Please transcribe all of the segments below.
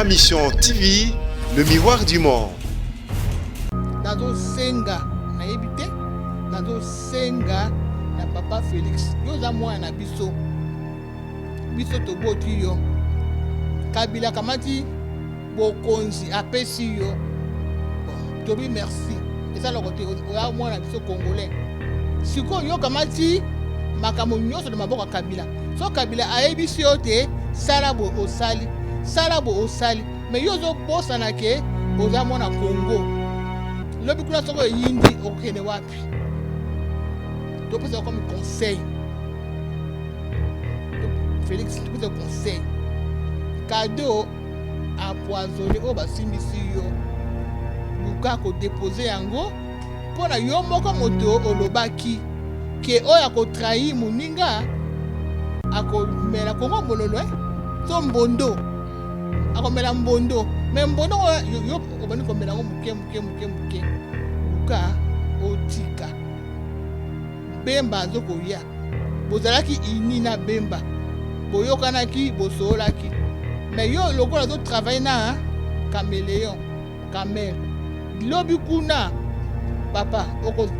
Ma Mission TV, le miroir du monde. Nazosenga, nayebi te, nazosenga na papa Felix, yo oza mwana na biso, biso toboti yo. Kabila akamati bokonzi apesi yo, bon, tobi merci, eza loko te, oza mwana na biso congolais. Sikoyo yo okamati makambo nyonso na maboko ya Kabila. So Kabila ayebisi yo te sala boye osali, sala boye osali, mais yo ozobosana ke oza mwana Congo. Lobi kuna soko eyindi okokende wapi? Topesa comme conseil Felix, topesa conseil cadeau empoisonné oyo basimbisi yo, luka kodepose yango mpo na yo moko moto olobaki ke oyo akotrahir moninga akomela kongo mololo to mbondo, akomela mbondo, mais mbondo oyo yo obandi komela yango moke moke moke moke, luka otika. Bemba azokoya, bozalaki uni na Bemba, boyokanaki, bosololaki, mais yo lokola azotravaille na caméléon Kamel, lobi kuna papa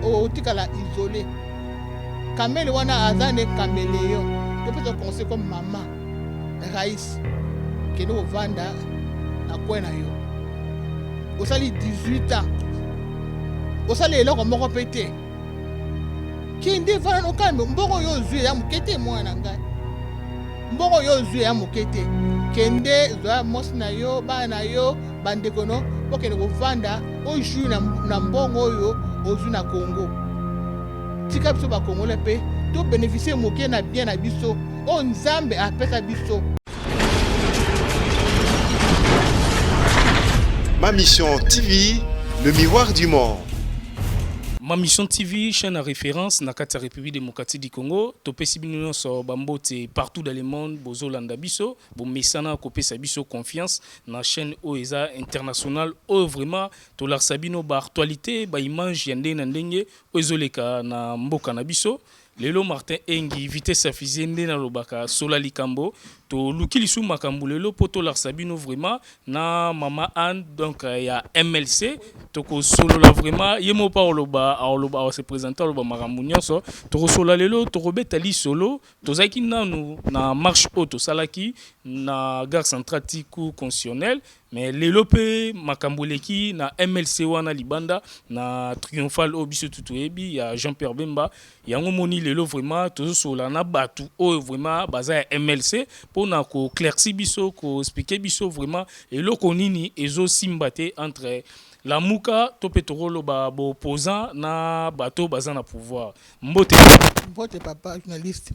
otikala isolé. Kamel wana aza ne caméléon. Topesa conseil comme mama Raïs, kende kovanda na coin na yo. Osali 18 ans, osali eloko moko pe te. Kende vanda no calme. Mbongo yo ozwi ya moke te, mwana na ngai. Mbongo yo ozwi ya moke te. Kende zwa mwasi na yo, bana na yo, bandeko no, bokende kovanda ojui na mbongo oyo ozwi na Congo. Tika biso ba Congolais pe to bénéficier moke na bien na biso oyo Nzambe apesa biso. Ma Mission TV, le miroir du monde. Ma Mission TV, chaîne à référence na kati ya République démocratique du Congo. Topesi bino nyonso bambote partout dans le monde, bozolanda biso, bomesana kopesa biso confiance na chaîne oyo eza internationale oyo vraiment tolakisa bino ba actualité, ba image ya ndenge na ndenge oyo ezoleka na mboka na biso. Lelo Martin Engi, vitesse ya fusée nde nalobaka sola likambo. Toluki lisusu makambo lelo po tolakisa bino vraiment na mama Anne donc ya MLC. Tokosolola vraiment ye moko aloba, aloba, alo se présenter, aloba makambo nyonso. Tokosolola lelo, tokobeta lisolo. Tozalaki nanu na marche oyo tosalaki na gare centrale ti cour constitutionnelle, mais lelo pe makambo eleki na MLC wana libanda na triomphal oyo biso tu toyebi ya Jean-Pierre Bemba. Yango moni lelo vraiment tozosolola na batu oyo vraiment baza ya MLC pona ko éclaircir biso, ko expliquer biso vraiment eloko nini ezosimba te entre Lamuka to pe tokoloba ba opposant na bato baza na pouvoir. Mbote. Mbote papa journaliste.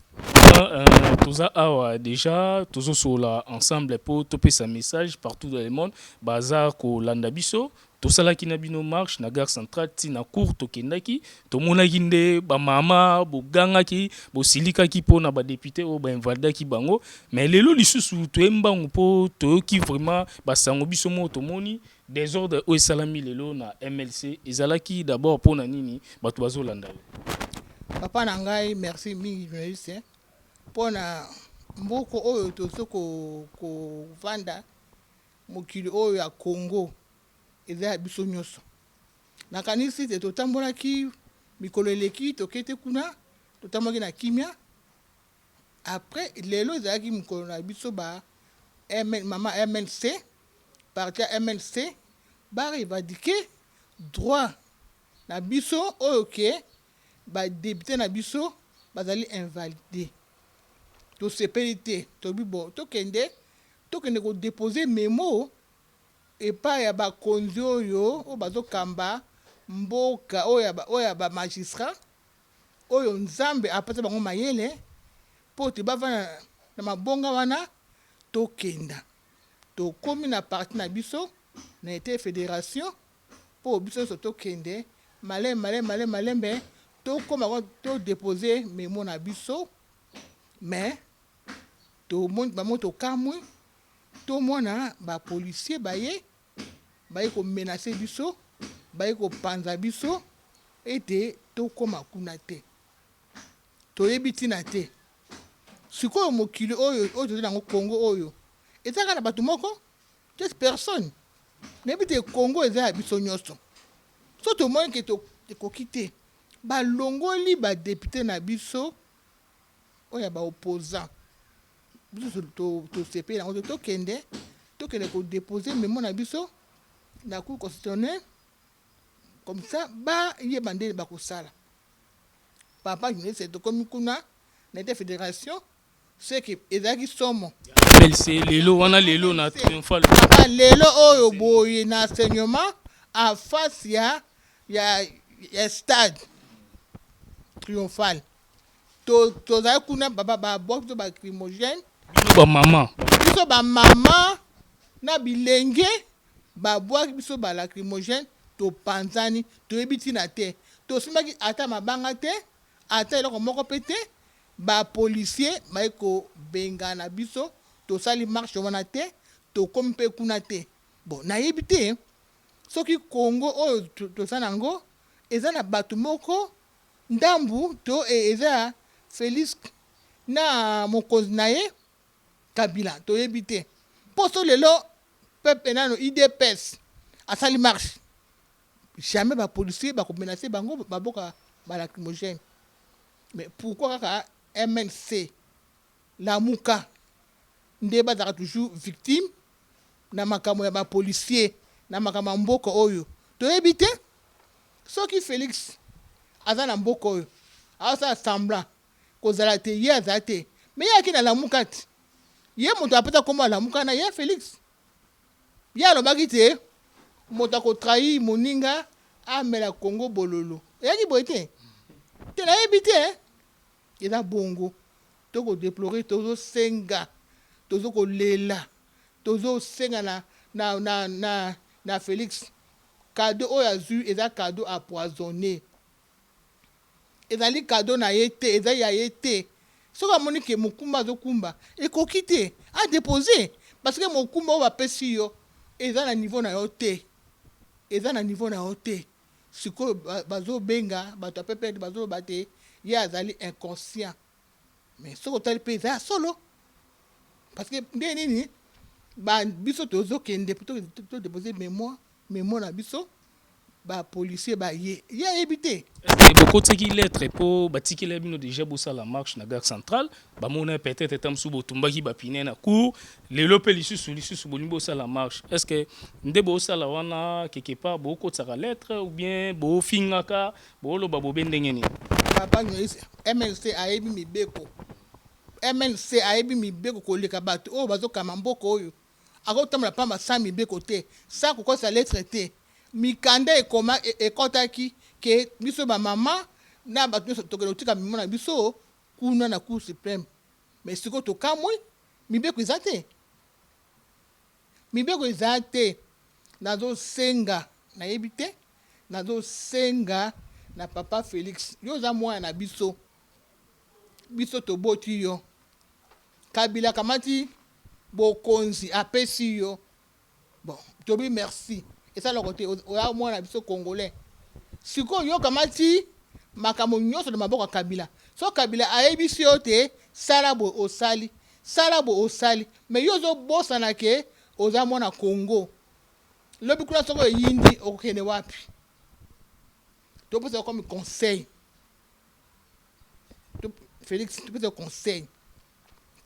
Toza awa déjà tozosolola ensemble po topesa message partout dans le monde baza kolanda biso. Tosalaki na bino marche na gare centrale ti na cour tokendaki, tomonaki nde ba mama bogangaki, bosilikaki po na ba député oyo ba invalidaki bango. Mais lelo lisusu toye mbangu po toyoki vraiment basango biso moko tomoni désordre oyo esalami lelo na MLC ezalaki d'abord po na nini bato bazolanda yo? Papa na ngai, merci mingi journaliste po na mboka oyo tozo kovanda, mokili oyo ya Congo eza ya biso nyonso. Nakanisi te totambolaki mikolo eleki, tokete kuna, totambolaki na kimia. Après lelo ezalaki mokolo na biso ba mama MLC, parti ya MLC ba revendiquer droit na biso oyo ke ba député na biso bazali invalidé. Tosepeli te, tobi bo tokende, tokende ko déposer memo epai ya bakonzi oyo oyo bazokamba mboka, oyo ya ba magistrat oyo Nzambe apesa bango mayele po te bavanda na mabonga wana. Tokenda, tokomi na parti na biso na ete fédération po biso nyonso tokende malembe malembe malembe malembe, tokoma to déposer memo na biso. Mais tomoni bango, tokamwi, tomona ba policier baye, baye komenacer biso, baye kopanza biso ete tokoma kuna te. Toyebi ntina te. Sikoyo mokili oyo oyo tozali nango Congo oyo eza kaka na bato moko. Tierce personne. Nayebi te, Congo eza ya biso nyonso. So tomoni ke ekoki te, balongoli badéputé na biso oyo ya baopposant. Biso tosepeli yango te. Tokende kodépose mémo na biso na Cour constitutionnelle, comme ça bayeba ndenge bakosala. Papa journaliste, tokomi kuna na ete fédération seke ezalaki somo. MLC lelo wana, lelo na triomphal. Papa, lelo oyo boye na enseignement en face ya stade triomphal, tozali kuna, papa, babwaki biso balacrymogène. Bino bamama? Biso bamama na bilenge, babwaki biso balacrymogène, topanzani, toyebi ntina te. Tosimbaki ata mabanga te, ata eloko moko mpe te. Bapolicier baye kobengana biso. Tosali marche wana te, tokomi mpe kuna te. Bon, nayebi te soki Congo oyo toza nango eza na bato moko ndambu to eza Félix na mokonzi na ye Kabila, toyebi te. Mpo so lelo peuple nano UDPS asali marche, jamais bapolicier bakomenace bango baboka balacrymogène. Mais pourquoi kaka MLC, Lamuka nde bazalaka toujours victime na makambo ya bapolicier, na makambo ya mboka oyo? Toyebi te soki Félix aza na mboka oyo, azosala semblant kozala te. Ye aza te, mais ye aki na Lamuka te. Ye moto apesa nkombo ya Lamuka na ye Félix. Ye alobaki te moto akotrahir moninga amela Kongo bololo. Eyaki boye te te, nayebi te. Eza bongo, tokodéplorer, tozosenga, tozokolela, tozosenga na Félix. Cadeau oyo azwi eza cadeau empoisonné, ezali cadeau na ye te, eza ya ye te. Soki amoni ke mokumba azokumba ekoki te, adépose, parce que mokumba oyo bapesi yo eza na niveau na yo te, eza na niveau na yo te. Sikoyo bazobenga bato ya PPRD, bazoloba te ye azali inconscient. Mais soki otali mpe, eza ya solo, parce que nde nini biso tozokende todépose mémoire na biso, bapolicier baye, ye ayebi te. Bokotaki lettre mpo batikela bino déjà bosala marche na gare centrale. Bamona peut-être ata mosusu botumbaki bapine na cour. Lelo mpe lisusu bolingi bosala marche. Est ce que nde bosala wana quelque part bokotisaka lettre ou bien bofingaka, boloba bobe ndenge nini? Papa journaliste, MLC ayebi mibeko. MLC ayebi mibeko koleka bato oyo bazokama mboka oyo. Akotambola pamba sans mibeko te, sans kokosa lettre te. Mikanda ekoma, ekɔtaki ke biso bamama na bato nyonso tokende kotika mimo na biso kuna na Cour suprême. Mais sikoyo tokamwi, mibeko eza te, mibeko eza te. Nazosenga, nayebi te, nazosenga na papa Félix, yo oza mwana na biso, biso toboti yo. Kabila akamati bokonzi, apesi yo. Bon, tobi merci, esalaka te. Oya mwana biso congolais. Sikoyo yo kamati makambo nyonso na maboko ya Kabila. So Kabila ayebisi yo te sala boye, osali, sala boye, osali. Mais yo ozobosana ke oza mwana Congo. Lobi kuna soko eyindi, okokende wapi? Topesa comme conseil, Félix, topesa conseil: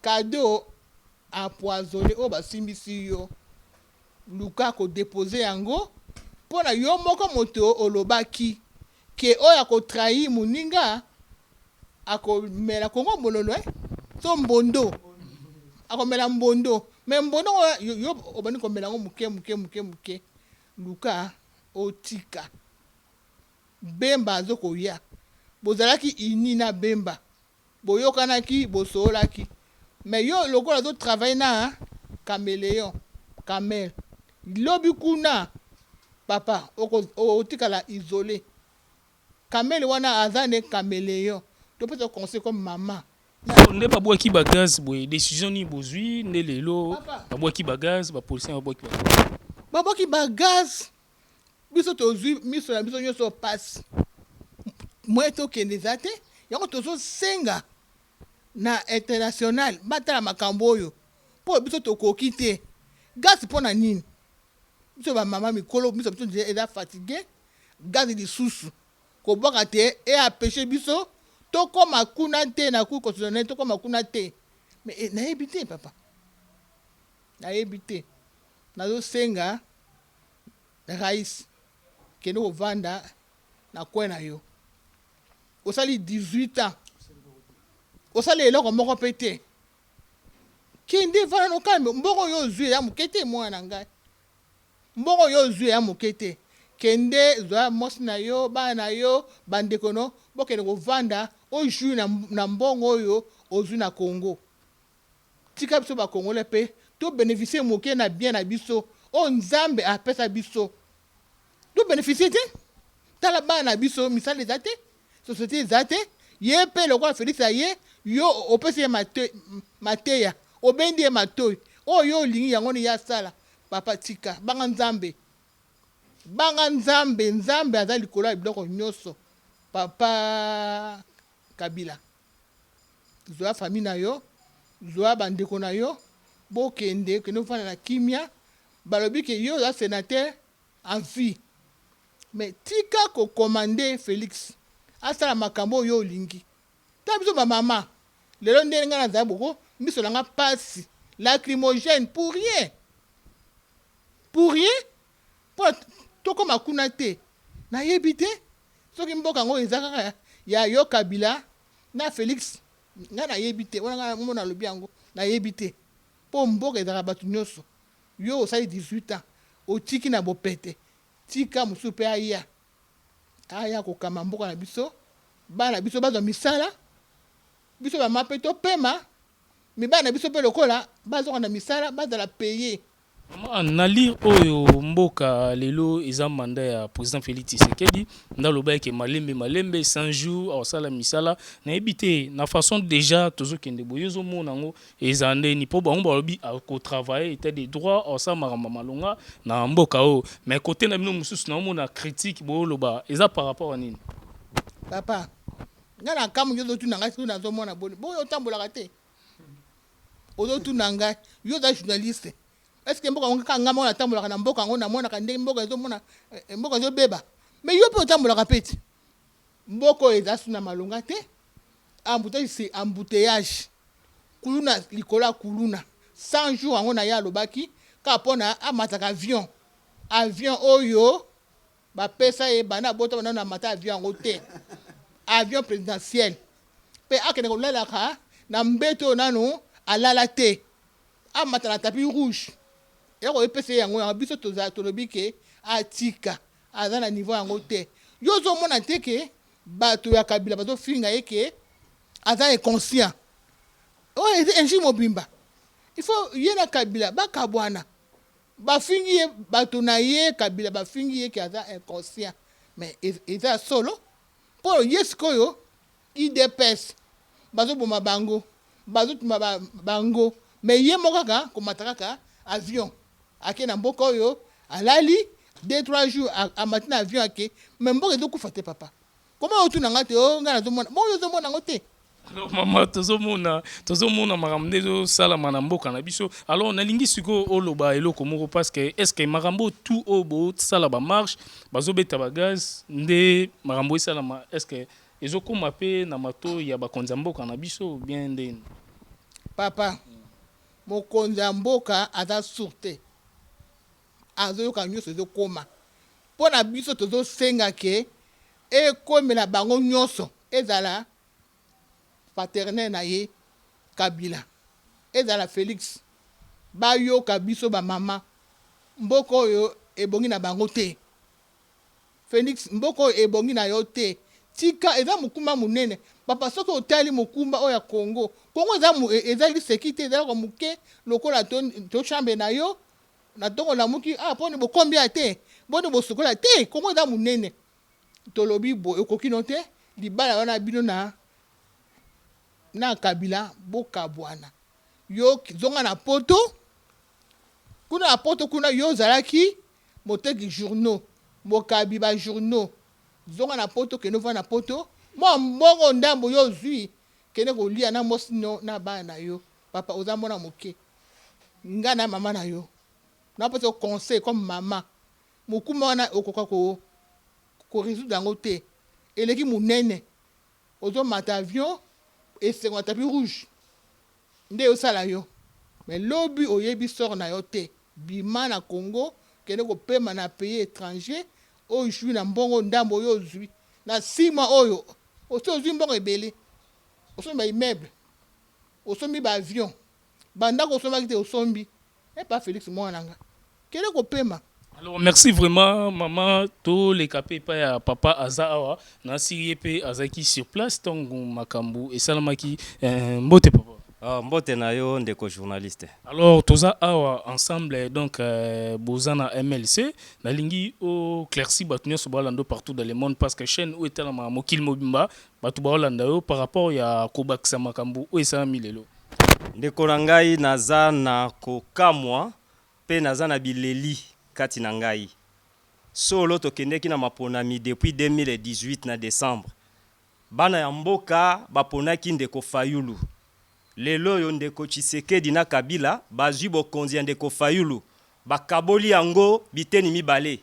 cadeau empoisonné oyo basimbisi yo, luka kodépose yango. Mpo na yo moko moto olobaki ke oyo akotrahir moninga akomela Kongo bololo, eh? So mbondo, akomela mbondo. Mais mbondo oyo yo obandi komela yango moke moke moke moke, luka otika. Bemba azokoya, bozalaki uni na Bemba, boyokanaki, bosololaki. Mais yo lokola azotravaille na caméléon camel, lobi kuna, papa, otikala isolé. Camel wana aza ne caméléon. Topesa conseil comme mama. Nde babwaki bagaz boye, décision nini bozwi nde lelo babwaki bagaz, bapolicier babwaki bagaz? Babwaki bagaz, biso tozwi miso na biso nyonso pasi, moye tokende eza te. Yango tozosenga na international batala makambo oyo, mpo biso tokoki te. Gaz mpo na nini? Biso bamama mikolo, miso biso eza fatigue. Gaz lisusu kobwaka te, eempêche biso tokóma kuna te na Cour constitutionnelle, tokóma kuna te. Mais nayebi te, papa, nayebi te. Nazosenga rais, kende kovanda na coin na yo. Osali 18 ans, osali eloko moko mpe te. Kende vanda no calme. Mbongo oyo ozwi eya moke te, mwana na ngai. Mbongo oyo ozwi eya moke te. Kende, zwa mwasi na yo, bana na yo, bandeko no, bokende kovanda, ojouir na mbongo oyo ozwi na Congo. Tika biso Bacongolais mpe tobénéficie moke na bien na biso oyo Nzambe apesa biso. Tobénéficie te. Tala bana na biso, misala eza te, société eza te. Ye mpe lokola Félix aye, yo opesi ye mateya, obendi ye matoi. Oyo yo olingi, yango ni ye asala. Papa, tika, banga Nzambe, banga Nzambe. Nzambe aza likolo ya biloko nyonso. Papa Kabila, zwa famille na yo, zwa bandeko na yo, bokende, kende ofanda na kimia. Balobi ke yo oza sénateur à vie, mais tika kocommander Félix asala makambo oyo olingi. Ta biso bamama lelo, ndenge ngai nazala boko, miso na nga pasi, lacrymogène pour rien, pour rien, mpo tokóma kuna te. Nayebi te soki mboka yango eza kaka ya yo Kabila na Félix. Ngai nayebi te wana. Ngai mona alobi yango, nayebi te, mpo mboka ezalaka bato nyonso. Yo osali 18 ans, otiki na bopete. Tika mosusu mpe aya, aya kokamba mboka na biso. Bana biso bazwa misala, biso bama mpe topema, mibali na biso mpe lokola bazwaka na misala, bazala paye. Mama, na lire oyo mboka lelo eza mandat ya président Félix Tshisekedi. Nde aloba eke malembe malembe, 100 jours, akosala misala. Nayebi te na façon déjà tozokende boye, ozomona yango eza ndeni? Mpo bango balobi akotravaille état de droit, akosala makambo malonga na mboka oyo. Mais côté na bino mosusu, naomona critique boyoloba, eza par rapport à nini? Papa, ngai na kambo ngi ozotuna ngai soki nazomona boni boyo. Otambolaka te, ozotuna ngai. Yo oza journaliste. Est ce que mboka yango kaka ngai moko natambolaka na mboka yango, namonaka ndenge mboka ezomona, mboka ezobeba? Mais yo mpe otambolaka mpe ti mboka oyo eza suna malonga te. Embouteillage, c'est embouteillage, kuluna likolo ya kuluna. 100 jours yango na ye alobaki kaka mpona amataka avion. Avion oyo bapesa ye, banda abota banda na amata avion yango te, avion présidentiel. Mpe akende kolalaka na mbeto oyo nanu alala te, amata na tapis rouge eloko epesa ye yango. Yango biso tozala tolobi ke atika, aza na niveau yango te. Yo ozomona te ke bato ya Kabila bazofinga ye ke aza inconscient? Oyo eza injure mobimba. Il faut ye na Kabila bakabwana. Bafingi ye, bato na ye Kabila bafingi ye ke aza inconscient, mais eza solo, mpo ye sikoyo UDPS bazoboma bango, bazotuma bango, mais ye moko kaka komata kaka avion, ake na mboka oyo, alali 2 3 jours, amati na avion, ake. Mais mboka ezokufa te, papa. Koma otuna nga te. O ngai nazomona bongo, yo ozomona yango te. Alors mama, tozomona makambo nde ezosalama na mboka na biso. Alors nalingi sikoyo oloba eloko moko, parce que est ce que makambo tout oyo bosala, bamarche, bazobeta bagaz, nde makambo esalama, est ce que ezokóma mpe na matoi ya bakonzi ya mboka na biso bien ndeni? Papa, mokonzi ya mboka aza sourd te, azoyoka nyonso ezokóma. Mpo na biso tozosenga ke ekomela bango nyonso, ezala paternel na ye Kabila, ezala Félix, bayoka biso bamama. Mboka oyo ebongi na bango te. Félix, mboka oyo ebongi na yo te. Tika, eza mokumba monene, papa. Soki otali mokumba oyo ya Congo, Congo eza, eza liseki te, ezalaka moke lokola to chambre na yo na ntongo olamuki. Ah, mponi bokombi ya te, boni bosukola te. Congo eza monene. Tolobi boye, okoki no te. Libala wana bino na Kabila, bokabwana. Yo zonga na Poto kuna. Na Poto kuna yo ozalaki moteki journaux, mokabi bajournaux. Zonga na Poto, kende ovanda na Poto. Mwa mbongo ndambo yo ozwi, kende kolia na mwasi no na bana na yo. Papa, oza mwana moke, ngai na mama na yo. Napesa yo conseil comme mama. Mokumba wana okoka ko ko resoudre yango te. Eleki munene. Ozo mata avion esengo ya tapis rouge nde osala yo. Mais lobi oyebi sort na yo te. Bima na Congo kende kopema na pays etranger ozui na mbongo ndambo oyo ozui na 6 mois oyo osi ozui mbongo ebele. Osombi ba immeuble, osombi ba avion, ba ndako osombaki te osombi. Eh pa Felix mwana na nga kende kopema. Alors merci vraiment maman toleka pe epai ya papa aza awa nasili ye pe azalaki sur place ntango makambo esalamaki eh, mbote papa. Oh, mbote na yo ndeko journaliste. Alors toza awa ensemble donc euh, boza na MLC nalingi o éclairci bato nyonso balanda partout dans le monde parce que chaîne oyo etalama mokili mobimba bato baolanda yo par rapport ya kobakisa makambo oyo esalami lelo. Ndeko na ngai, naza na kokamwa mpe naza na bileli kati na ngai. Solo tokendeki na maponami depuis 2018 na decembre. Bana ya mboka baponaki ndeko Fayulu. Lelo oyo ndeko Tshisekedi na Kabila bazwi bokonzi ya ndeko Fayulu, bakaboli yango biteni mibale.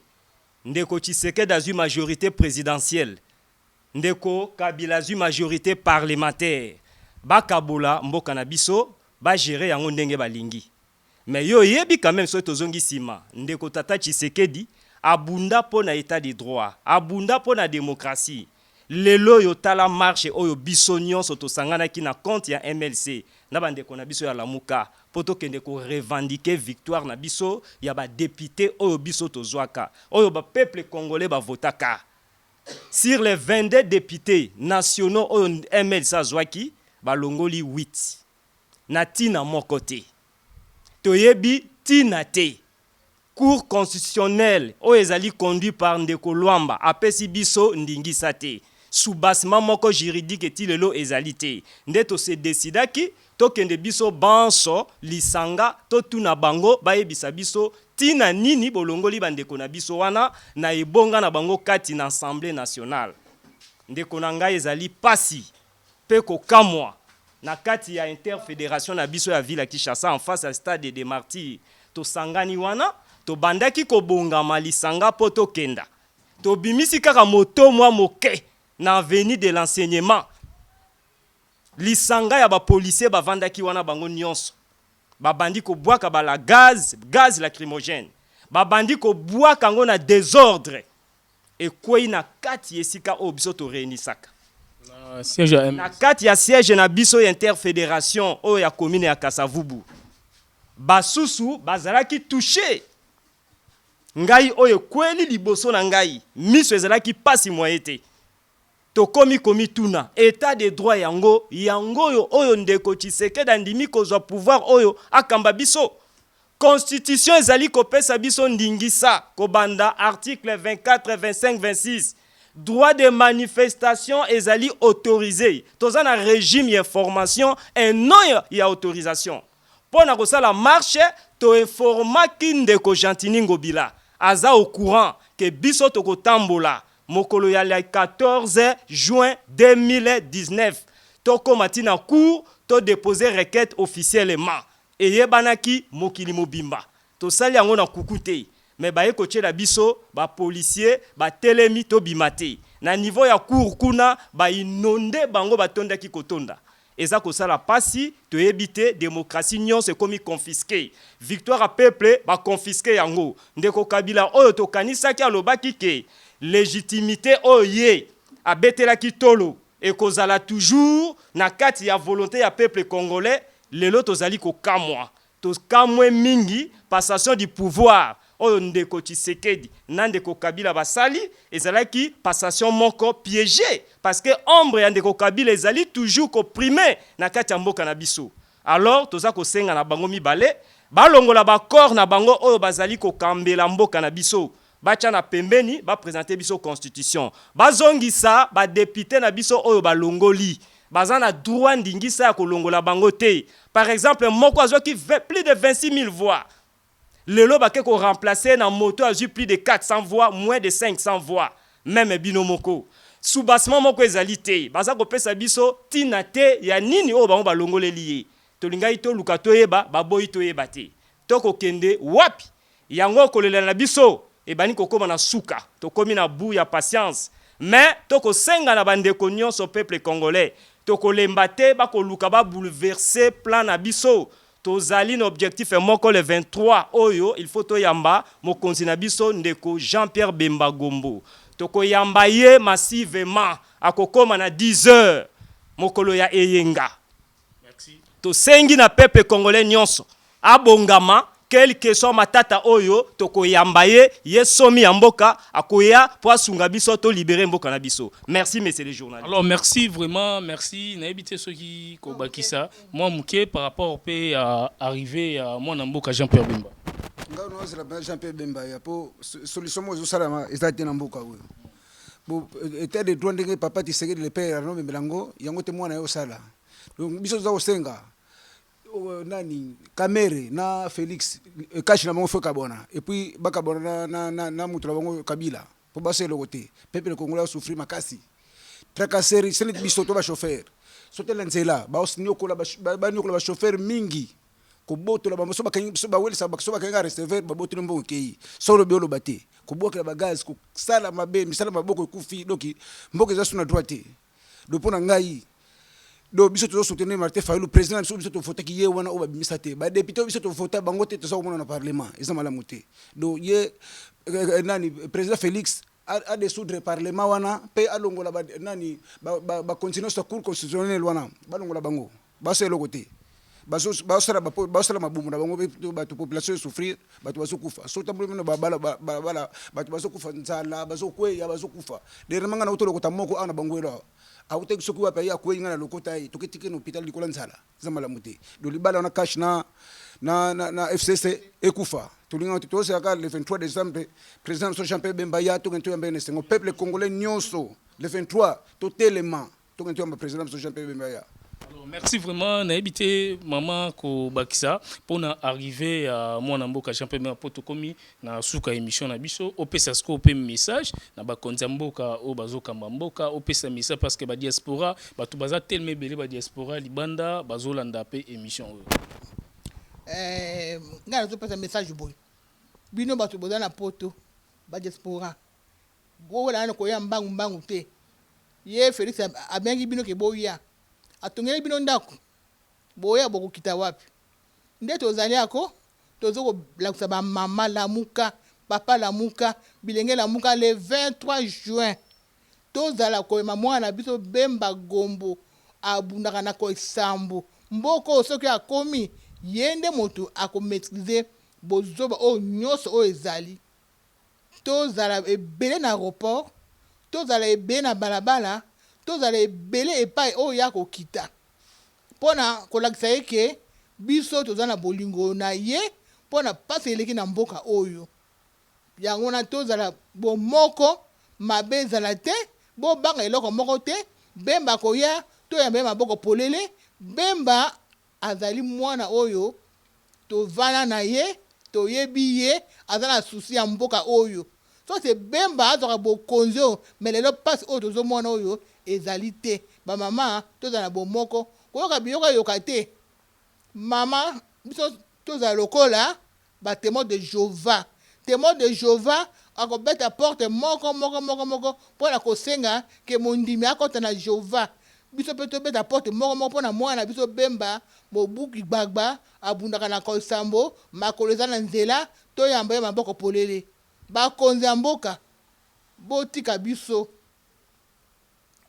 Ndeko Tshisekedi azwi majorite presidentielle, Ndeko Kabila azwi majorite parlementaire bakabola mboka na biso ba gerer yango ndenge balingi. Mais yo oyebi quand meme soki tozongi sima ndeko tata Tshisekedi abunda mpo na etat de droit, abunda mpo na democratie. Lelo oyo tala marche oyo biso nionso tosanganaki na compte ya MLC na ba ndeko na biso ya Lamuka mpo tokende ko revendiquer victoire na biso ya ba deputes oyo biso tozwaka, oyo ba peuple congolais ba votaka. Sur les 22 deputes nationaux oyo MLC azwaki, balongoli 8. Na tina moko te. Toyebi tina te. Cour constitutionnelle oyo ezali conduit par ndeko Luamba apesi biso ndingisa te. Soubassement moko juridique ti lelo ezali te. Nde to se decidaki tokende biso banso lisanga totuna bango bayebisa biso Tina nini bolongoli ba ndeko na biso wana na ebonga na bango kati na Assemblee nationale? Ndeko na ngai ezali pasi pe kokamwa na kati ya interfederation na biso ya ville ya Kinshasa en face ya stade des martyrs tosangani wana tobandaki kobongama lisanga po tokenda tobimisi kaka moto mwa moke na avenue de l'enseignement lisanga ya ba policiers bavandaki wana bango nionso Babandi kobwaka ba la gaz, gaz lacrymogène. Babandi kobwaka yango na desordre. Ekweyi na kati ya esika oyo biso to reunisaka. Na siège ya Na kati ya siège na biso ya interfederation oyo ya commune ya Kasa-Vubu. Basusu bazalaki touches. Ngai oyo ekweli liboso na ngai, miso ezalaki pasi moyen te. Tokomi komituna, etat de droit yango, yango oyo oyo ndeko Tshisekedi andimi kozwa pouvoir oyo akamba biso? Constitution ezali kopesa biso ndingisa kobanda article 24, 25, 26. Droit de manifestation ezali autorise. Toza na regime ya information et non ya autorisation. Mpo na kosala marche, to informaki ndeko Gentiny Ngobila, aza au courant que biso tokotambola Mokolo ya le 14 juin 2019, tokoma ti na cour to deposer requete officiellement. Eyebanaki mokili mobimba. Tosali yango na kuku te. Mais baye kotiela biso ba policiers batelemi tobima te. Na niveau ya cour kuna ba inonder bango batondaki kotonda. Eza kosala pasi, toyebi te, democratie nionso ekomi confisquer. Victoire ya peuple ba confisquer yango. Ndeko Kabila oyo tokanisaki alobaki ke legitimite oyo ye abetelaki tolo ekozala toujours na kati ya volonte ya peuple congolais, lelo tozali kokamwa. Tokamwe mingi passation du pouvoir oyo ndeko Tshisekedi na ndeko Kabila basali ezalaki passation moko piegee parce que ombre ya ndeko Kabila ezali toujours ko primer na kati ya mboka na biso. Alors toza kosenga na bango mibale balongola ba corps na bango oyo bazali kokambela mboka na biso batia na pembeni ba presenter biso constitution. Bazongisa ba deputes na biso oyo balongoli. Baza na droit ndingisa ya kolongola bango te. Par exemple moko azwaki plus de 26.000 voix lelo bake ko remplacer ye na moto azwi plus de 400 voix moins de 500 voix meme bino moko. Soubassement moko ezali te. Baza kopesa biso tina te ya nini oyo bango balongoleli ye. Tolingaki toluka toyeba baboyi toyeba te. Toko kende wapi? Yango kolela na biso ebandi kokoma na suka, tokomi na bout ya patience. Mais tokosenga na bandeko nyonso peuple congolais, tokolemba te, bakoluka ba bouleverser plan na biso. Tozali na objectif moko le 23 oyo il faut toyamba mokonzi na biso ndeko Jean-Pierre Bemba Gombo. Tokoyamba ye massivement, akokoma na 10 heures mokolo ya eyenga. Merci. Tosengi na peuple congolais nyonso abongama, quel que soit matata oyo tokoyamba ye, ye somi ya mboka akoya po asunga biso to libérer mboka na biso. Merci monsieur le journaliste. Alors merci vraiment, merci. Nayebi te soki kobakisa mwa moke par rapport mpe ya arrivée ya mwana mboka Jean-Pierre Bemba. Ngai naozela mpenza Jean Pierre Bemba ya po solution moko ezosalama eza te na mboka oyo. Bo état de droit ndenge papa Tshisekedi le père anomemela yango, yango te mwana ye osala. Donc biso toza kosenga nani Kamerhe na Félix kashi na bango fo ekabwana, et puis bakabwana na moto na bango Kabila mpo basala eloko te. Peuple congolais asouffrir makasi, tracasserie sele biso to bachauffeur so tela nzela banyokola banyokola bachauffeur mingi, kobotola bango so bakangi so bawelisa so bakangi receveur, babotoli mbongo ekei so olobi oloba te, kobwakela bagaz, kosala mabe misala, maboko ekufi. Donc mboka eza su na droit te. Donc mpo na ngai, donc biso tozosoutenir Martin Fayulu, président na biso. Biso tovotaki ye wana oyo babimisa te badéputé oyo biso tovota bango te, toza komona na parlement eza malamu te. Donc ye nani président Félix adissoudre parlement wana mpe alongola nani bacontinue nyonso ya Cour constitutionnelle wana, balongola bango, basala eloko te, basala mabumu na bango mpe bato population esouffrir, bato bazokufa. So tamboli mino balabala, bato bazokufa nzala, bazokweya, bazokufa. Dernièrement nga nauti lokota moko awa na Bangwelo awa, awutaki soki wapi, aye akwei, nga na lokota ye, toketiki na hôpital likolo ya nzala. Eza malamu te. Do libala wana cash na FCC ekufa. Tolinga tozelaka le 23 décembre président biso Jean Pierre Bemba ya, tokende toyamba ye na esengo. Peuple congolais nyonso, le 23 totelema, tokende toyamba président biso Jean Pierre Bemba ya. Alors, merci vraiment. Nayebi te mama kobakisa mpona arrivée ya mwana mboka Jean Pierre Bemba, mpo tokomi na suka émission na biso. Opesa sikoyo mpe message na bakonzi ya mboka oyo bazokamba mboka, opesa message parce que badiaspora, bato baza telema ebele, badiaspora libanda bazolanda mpe émission oyo. Ngai nazopesa message boye: bino bato boza na Poto, badiaspora, bokola nano koya mbangu mbangu te. Ye Félix abengi bino ke boya, atongeli bino ndako, boya bokokita wapi? Nde tozali ako toza kolakisa bamama lamuka, papa lamuka, bilenge lamuka. Le 23 juin tozala koyema mwana na biso Bemba Gombo, abundaka na kosambo mboka oyo. Soki akomi, ye nde moto akomaîtriser bozoba oyo nyonso oyo ezali. Tozala ebele na aéroport, tozala ebele na balabala, tozala ebele epai oyo ya kokita mpo na kolakisa ye ke biso toza na bolingo na ye mpo na mpasi eleki na mboka oyo. Yango wana tozala bomoko, mabe ezala te, bobanga eloko moko te. Bemba koya, toyamba ye maboko polele. Bemba azali mwana oyo tovanda na ye, toyebi ye aza na souci ya mboka oyo. So se Bemba azwaka bokonzi oyo, me lelo mpasi oyo tozomona oyo ezali te. Bamama, tozala na bomoko, koyoka biyokayoka te. Mama, biso tozala lokola batémoin de Jéhovah. Témoin de Jéhovah akobeta porte moko moko moko moko mpo na kosenga ke mondimi akɔta na Jéhovah. Biso mpe tobeta porte moko moko mpo na mwana na biso Bemba, mobuki gbagba, abundaka na kosambo, makolo eza na nzela, toyamba ye maboko polele. Bakonzi ya mboka, botika biso.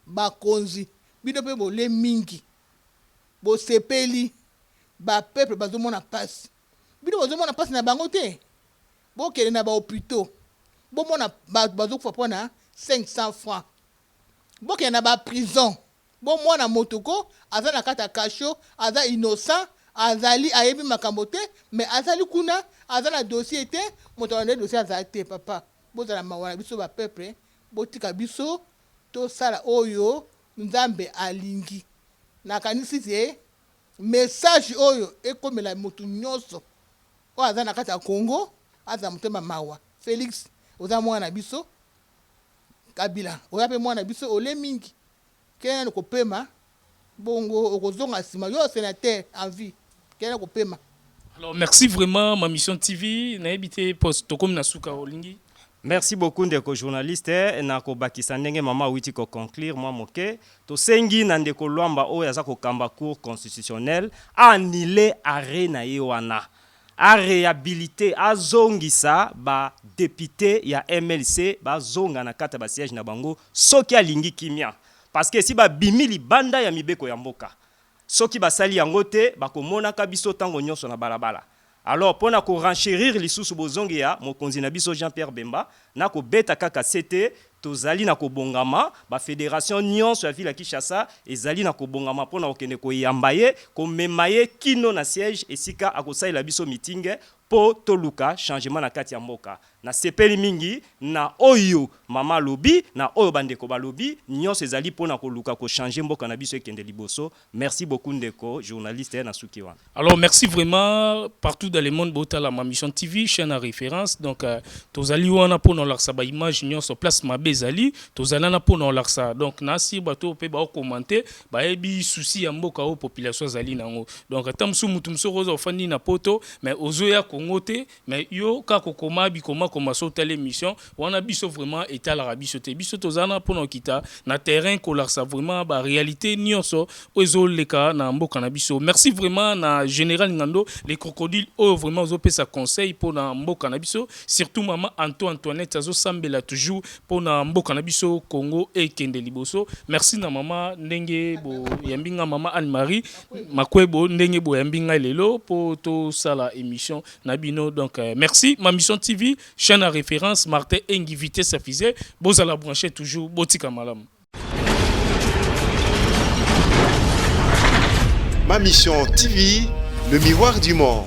Bakonzi, bino mpe bole mingi, bosepeli bapeuple bazomona mpasi, bino bozomona mpasi na bango te. Bokende na bahôpitaux, bomona bato bazokufa mpona 500 francs. Bokende na baprison, bomona moto ko aza na kati ya cachot, aza innocent, azali ayebi makambo te, mais azali kuna, aza na dossier te, moto alande dossier azali te. Papa, bozala mawa na biso bapeuple, botika biso tosala oyo Nzambe alingi. Nakanisi te message oyo ekomela motu nyonso oyo aza na kati ya Congo, aza motema mawa. Félix, oza mwana na biso. Kabila, oya mpe mwana na biso, ole mingi, kende nani kopema, bongo okozonga nsima. Yo sénateur à vie, kende kopema. Alors merci vraiment Ma Mission TV, nayebi te poste tokomi na suka, olingi. Merci beaucoup ndeko journaliste. Na kobakisa ndenge mama awiti koconclure mwa moke, tosengi na ndeko Lwamba oyo aza kokamba Cour constitutionnelle annuler arrêt na ye wana, aréhabiliter, azongisa badéputés ya MLC, bazonga na kati ya basiège na bango soki alingi kimia, parce que esi babimi libanda ya mibeko ya mboka. Soki basali yango te, bakomonaka biso ntango nyonso na balabala. Alors mpo na korenchérir lisusu bozongi ya mokonzi na biso Jean Pierre Bemba, na kobeta kaka se te, tozali na kobongama. Bafédération nyonso ya ville ya Kinshasa ezali na kobongama mpo na kokende koyamba ye, komema ye kino na siège esika akosalela biso meeting, mpo toluka changement na kati ya mboka. Nasepeli mingi na oyo mama alobi, na oyo bandeko balobi. Nyonso ezali mpo na koluka kochanger mboka na biso ekende liboso. Merci beaucoup ndeko journaliste, na suki wana. Alors merci vraiment partout dans le monde botala Ma Mission TV, chaîne à référence. Donc tozali wana mpona olakisa baimage nyonso place mabe ezali, tozali wana mpona olakisa. Donc nasi bato mpe baocommenter, bayebi souci ya mboka oyo population azali nango. Donc ata mosusu mutu mosusu oza ofandi na poto mais ozoya Kongo te, mais yo kaka kokoma bikomakoma so otala émission wana, biso vraiment etalaka biso te. Biso toza na mpona okita na terrain kolakisa vraiment baréalité nyonso oyo ezoleka na mboka na biso. Merci vraiment na général Ngando les crocodiles oyo vraiment ozopesa conseil mpona mboka na biso, surtout mama Anto Antoinette azosambela toujours mpona mboka na biso Congo ekende liboso. Merci na mama ndenge boyambi nga, mama Anne Marie Makwebo, ndenge boyambi ngai lelo mpo tosala émission na bino. Donc merci. Ma Mission TV, chaîne à référence. Martin Engi, vitesse à fusée. Bozala branché toujours, botika malamu. Ma Mission TV, le miroir du monde.